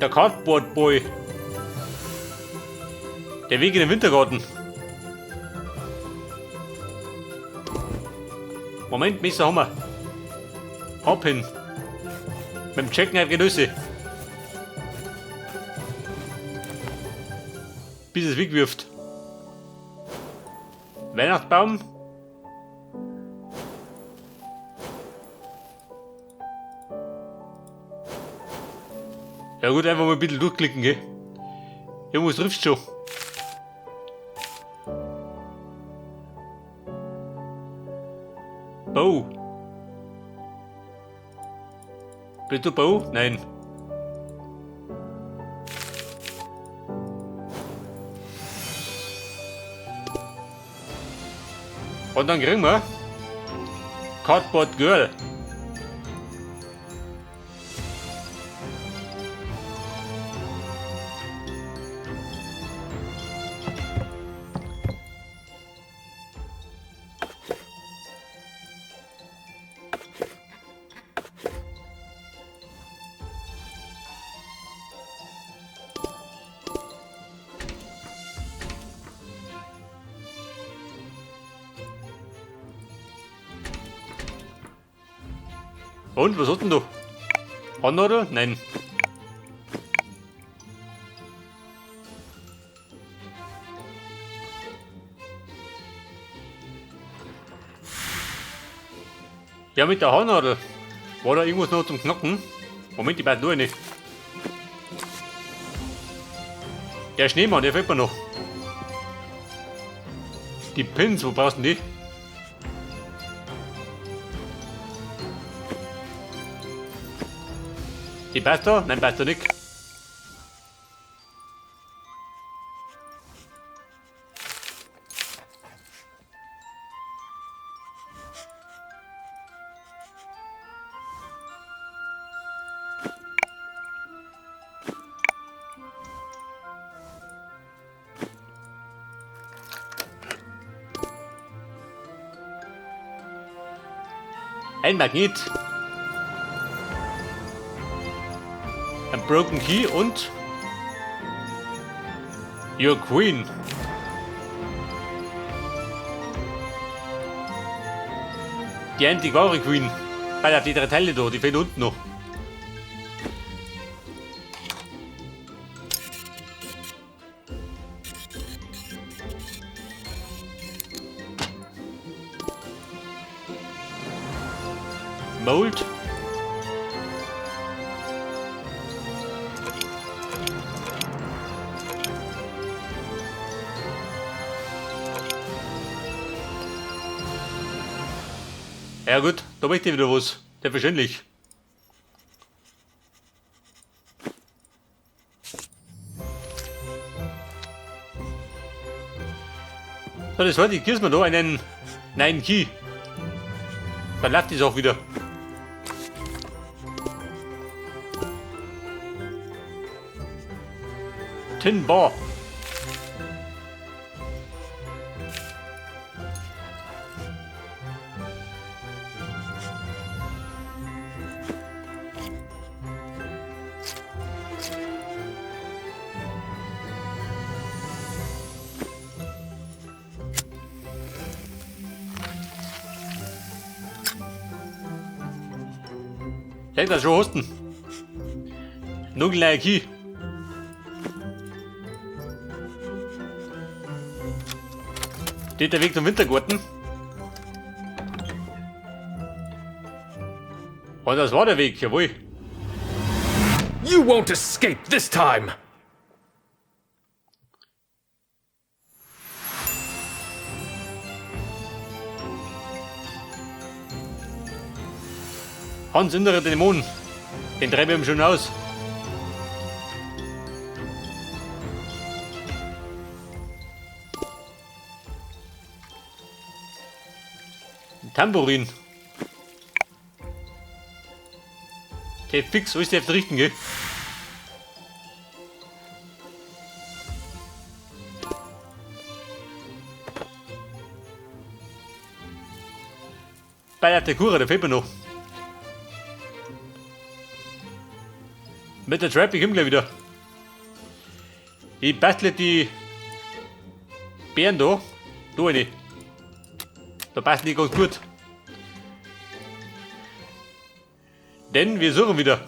Der Cardboard Boy. Der Weg in den Wintergarten. Moment, Messer haben wir. Hopp hin. Mit dem Jackknife geht raus. Bis es wegwirft. Weihnachtsbaum. Ja gut, einfach mal ein bisschen durchklicken, gell? Irgendwas triffst du schon. Bo. Bist du Bo? Nein. Und dann kriegen wir Cardboard Girl. Und, was hat denn du? Hornadel? Nein. Ja, mit der Haarnadel. War da irgendwas noch zum Knacken? Moment, ich weiß nur nicht. Der Schneemann, der fehlt mir noch. Die Pins, wo brauchst du denn die? Die passt da? Nein, passt da nicht. Ein Magnet. Ein Broken Key und Your Queen. Die einzig wahre Queen. Weil auf die drei Teile da, die fehlen unten noch. Mold. Ja gut, da möchte ich wieder was. Selbstverständlich. So, das wollte ich. Hier ist mir da einen neuen Key. Dann läuft es auch wieder. Tin Bar. Denk das schon husten. Nur gleich Key. Steht der Weg zum Wintergarten. Und das war der Weg, jawohl. You won't escape this time! Hans innere Dämon. Den treiben wir ihm schon aus. Ein Tambourin. Der fix, wo ist der auf der richten, gell? Bei der Kura, der fehlt mir noch. Mit der Trap, ich komm gleich wieder. Ich bastle die Bären da. Da eine. Da passen die ganz gut. Denn wir suchen wieder.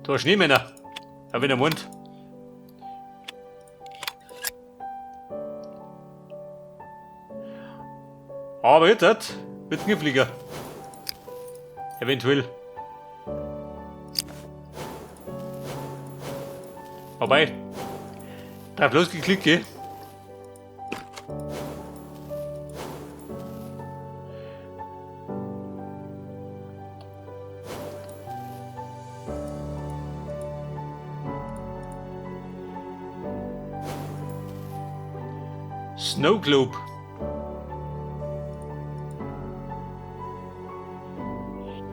Da Schneemänner. Aber wenn er meint. Aber jetzt wird's kniffliger. Eventuell. Wobei, drauf losgeklickt, gell? Snow Globe.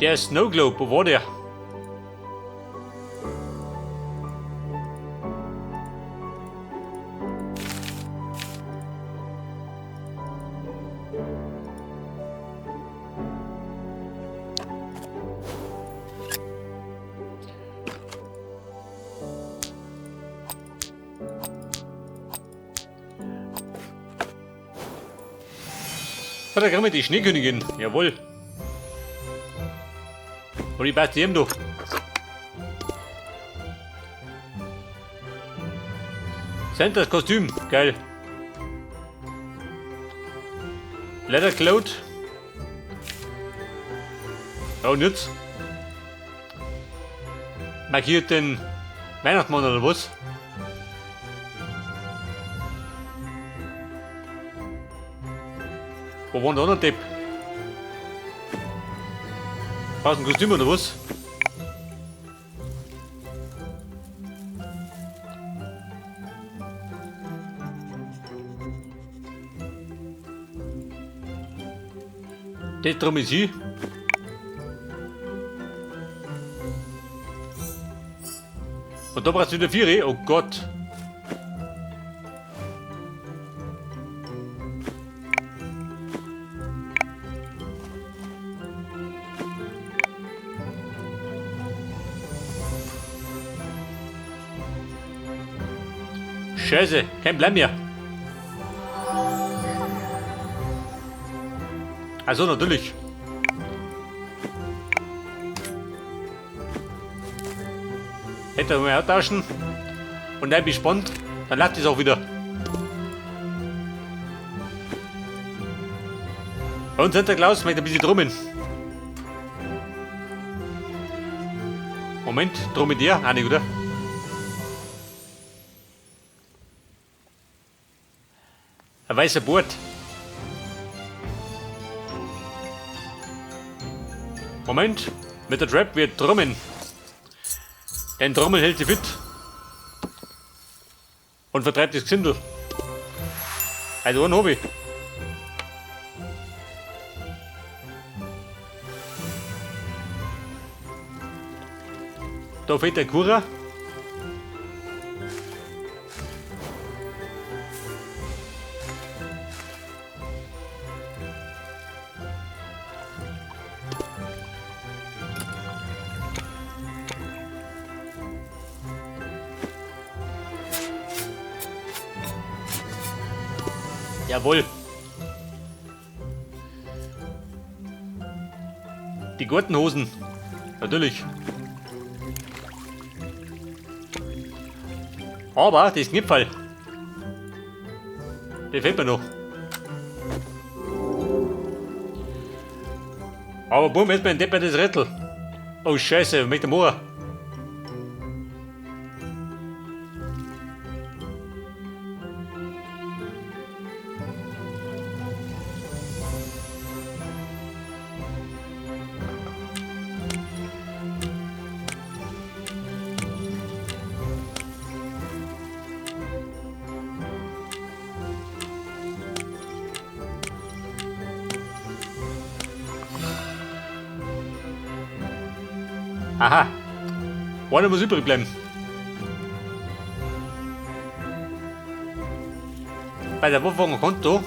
Der Snow Globe, wo war der? So, da kriegen wir die Schneekönigin. Jawohl. Und die passt jedem doch. Santas Kostüm. Geil. Leather Cloud. Ja, und jetzt? Markiert den Weihnachtsmann oder was? Wo war denn der andere Depp? Brauchst du ein Kostüm oder was? Das drum ist sie. Und da brauchst du wieder 4, oh Gott. Scheiße, kein Plan mehr. Also natürlich. Hätte er mal austauschen. Und dann bin ich gespannt. Dann läuft es auch wieder. Bei uns Santa Claus möchte ein bisschen trommeln. Moment, trommelt der? Auch nicht, oder? Ein weißer Bart. Moment, mit der Trap wird trommeln. Denn Trommeln hält sie fit. Und vertreibt das Gesindel. Also ein Hobby. Da fehlt der Kura. Jawohl. Die Gurtenhosen. Natürlich. Aber das Knipfall. Der fehlt mir noch. Aber bumm, jetzt mein Depp das Rätsel. Oh Scheiße, mit dem Ohr. Aha. Einer muss übrig bleiben. Bei der Wurfwagen Konto.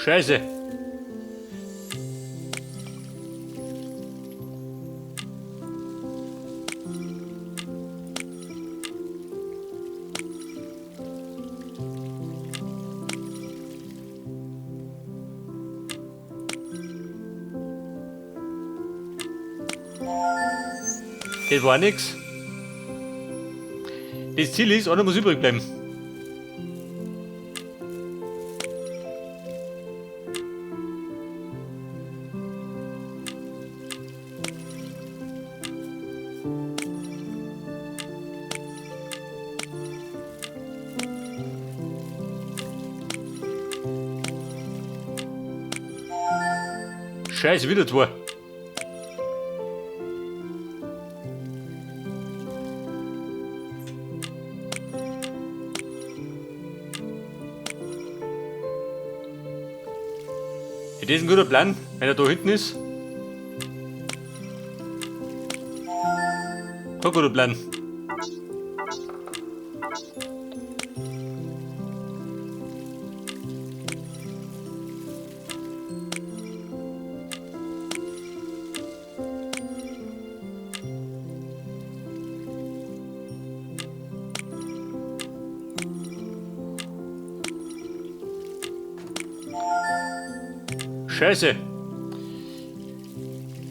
Scheiße. Das war nix. Das Ziel ist, einer muss übrig bleiben. Scheiße, wieder zwei. Ja, das ist ein guter Plan, wenn er da hinten ist. Kein guter Plan. Scheiße.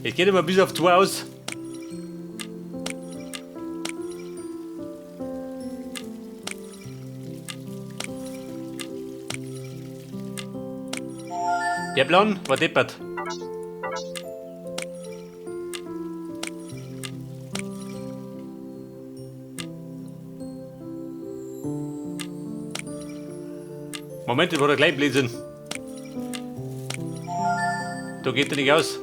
Es geht immer bis auf 2 aus. Der Plan war deppert. Moment, ich war da gleich Blödsinn. Da geht er nicht aus.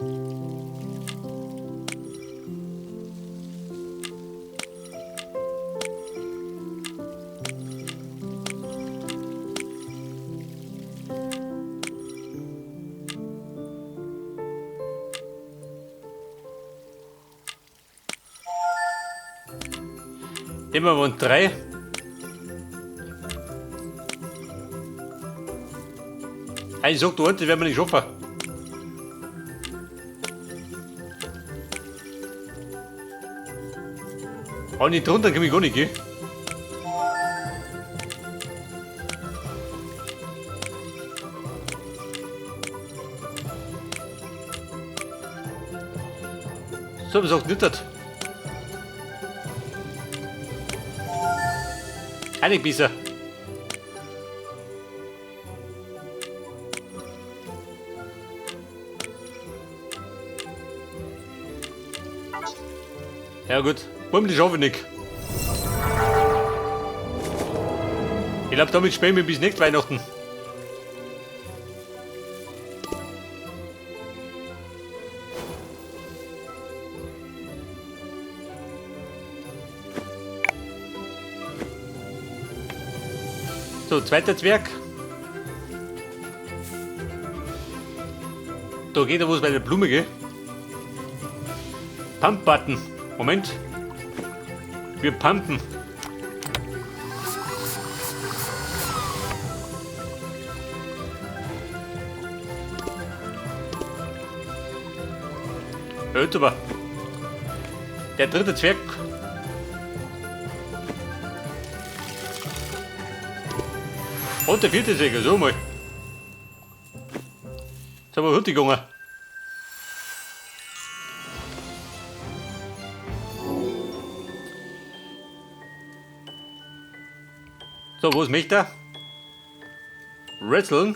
Nehmen wir mal 3. Ich sag, du, das werden wir nicht schaffen. Auch nicht drunter kann ich gar nicht gehen. So, was auch nicht hat. Einig besser. Ja gut, Bumm, die schaffe ich nicht. Ich glaub, damit spielen wir bis nächste Weihnachten. So, zweiter Zwerg. Da geht er was bei der Blume, gell? Pump-Button. Moment. Wir pumpen. Hört aber. Der dritte Zwerg. Und der vierte Zwerg, so mal. Jetzt haben wir heute gegangen. So, wo ist mich da? Wrestlen.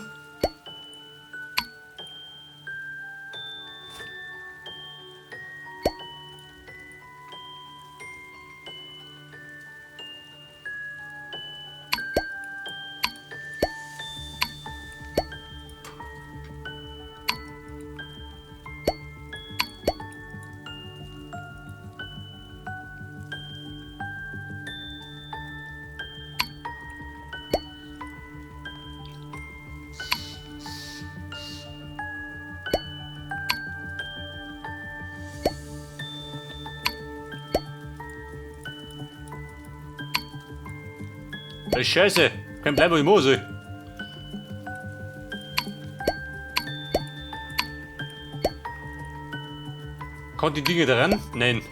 Das ist scheiße. Kein bleiben, wo ich muss. Kommt die Dinge daran? Nein.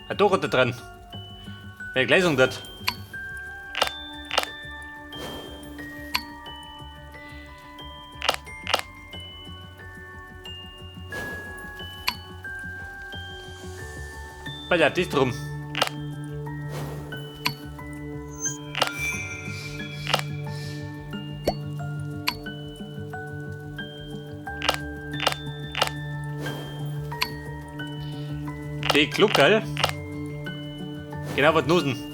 Ah, doch hat er dran. Wer Gleisung dat? Bei der das drum. Die Gluckerl. Genau, was Nusen.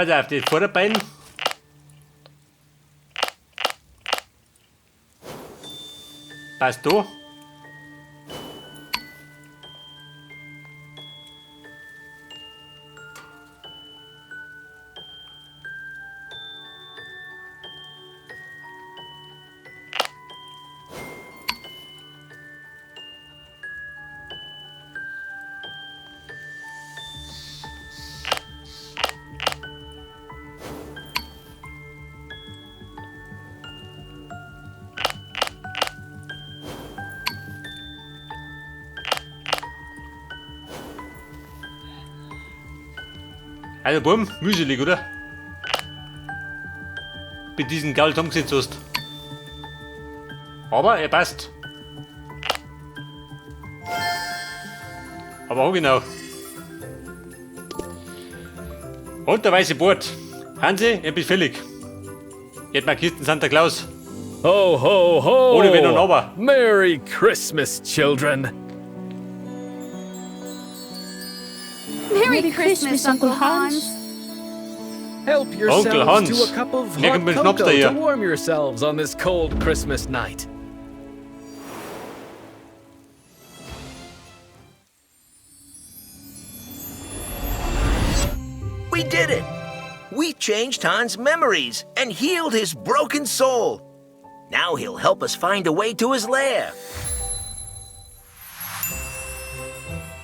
Pass auf, das Vorderbein. Passt da. Also bumm, mühselig, oder? Mit diesem Gaul zusammengesetzt hast. Aber er passt. Aber auch genau. Und der weiße Bord. Hansi, ich bin fällig. Jetzt mal Kisten Santa Claus. Ho, ho, ho! Ohne Wenn und Aber. Merry Christmas, children! Merry Christmas, Uncle Hans. Help yourselves Hans. to a cup of Lecker hot mit Schnaps cocoa da hier. to warm yourselves on this cold Christmas night. We did it! We changed Hans' memories and healed his broken soul. Now he'll help us find a way to his lair.